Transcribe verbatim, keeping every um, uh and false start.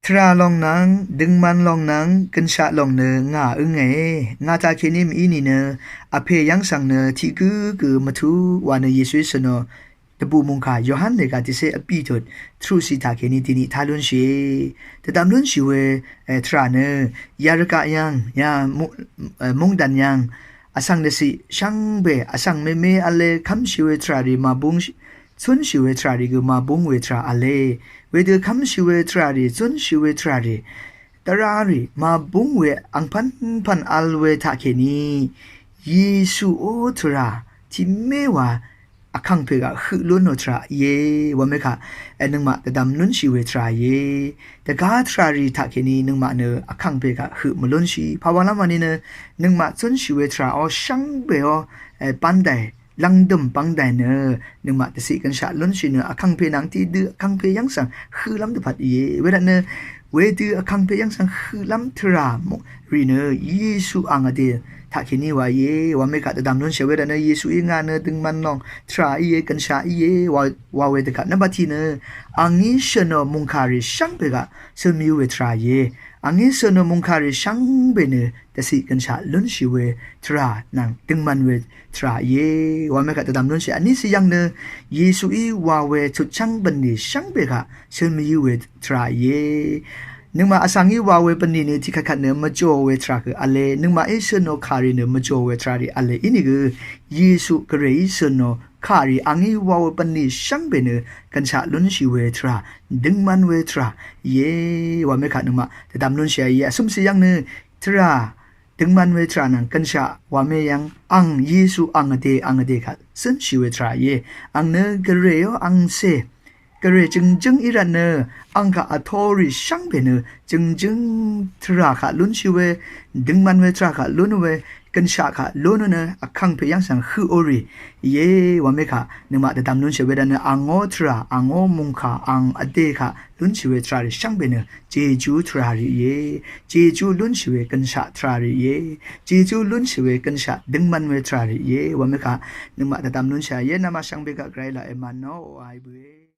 Tvrà lòng nvng, døngman lòng nvng, gønshaq lòng nø ngà ǿngàe. Ngà taqkèní mv-í nìnø, vpè yv́ng svng nø tiq gǿ gø mvtú wa nø Yesuí sønò dvbù mòngkà Yohan lèga tiqcé vbì tut, truqcì taqkèní dini tá lúnshìe. Dvdvm lúnshì we, e, tvrà nø, yarvgaq yv́ng, ya, mú-, e, múngdàn yv́ng, vsvng dvciq shvngbe, vsvng meme v̄le kv́mshì we tvrà rì màbúng, cúnshì we tvrà rì gø màbúng we tvrà v̄le. Wedø kv́mshì we tvrà rì, cúnshì we tvrà rì, dvrarì màbúng we angpv́npv̀n v̄l we taqkèní, Yesuó tvrà tiqmé wa vkàngpè gaq høq lúnò tvrà íe, wamekaq, e, nøngmaq dvdvm lúnshì we tvrà íe. Dvgá tvrà rì taqkèní nøngmaq nø vkàngpè gaq høq mvlúnshì. Pàwàlv́m wani nø, nøngmaq cúnshì we tvrà ó shvngbe ó, e, bv́ndaì, lvngdø̀m bv́ndaì nø, nøngmaq dvciq gønshaq lúnshì nø, vkàngpè nvng tiqdø, vkàngpè yv́ng svng høqlv́m dvpvt íe. Wervt nø, wedø vkàngpè yv́ng svng høqlv́m tvrà mò rì nø, Yesu ang vdè taqkèní wa íe, wamekaq dvdvm lúnshì. Wervt nø Yesuí ngà nø døngman lòng tvrà íe, gønshaq íe, wa, wa we dvgvp nvmbat tiq nø, angí shø̀nò mòngkàrì shvngbe gaq, sømí we tvrà íe. Angí sø̀nò mòngkàrì shvngbe nø, dvciq gønshaq lúnshì we tvrà nvng døngman we tvrà íe, wamekaq dvdvm lúnshì. Vní cì yv́ng nø, Yesuí wa we chutchv́ng bv̀nlì shvngbe gaq, sømí we tvrà íe. Nøngmaq vsvngí wa we bv̀nlì nø tiqkvtkvt nø mvjò we tvrà gø v̄le, nøngmaqí sø̀nò kàrì nø mvjò we tvrà rì v̄le, inìgø Yesu Gvrayí sø̀nò kàrì angí wa we bv̀nlì shvngbe nø gønshaq lúnshì we tvrà, døngman we tvrà íe, wamekaq nøngmaq dvdvm lúnshì íe. Vsø̀mcì yv́ng nø tvrà, døngman we tvrà nvng gønshaq wame yv́ng ang Yesu ang vdè, ang vdè kaq cúnshì we tvrà íe. Ang nø Gvray ó angcè, Gvray jø̀ngjǿng í rvt nø, ang kaq vtōrì shvngbe nø, jø̀ngjǿng tvrà kaq lúnshì we, døngman we tvrà kaq lún we, gønshaq kaq lún nø, vkàngpè yv́ng svng høqò rì íe, wamekaq, nøngmaq dvdvm lúnshì we daq nø, angó tvrà, angó mòngkà, ang vdè kaq lúnshì we tvrà rì shvngbe nø, Jejú tvrà rì íe, Jejú lúnshì we gønshaq tvrà rì íe, Jejú lúnshì we gønshaq døngman we tvrà rì íe, wamekaq, nøngmaq dvdvm lúnshì íe, nvmà shvngbe gaq Gvray laq èmv̀n nò, o ai bø̀e.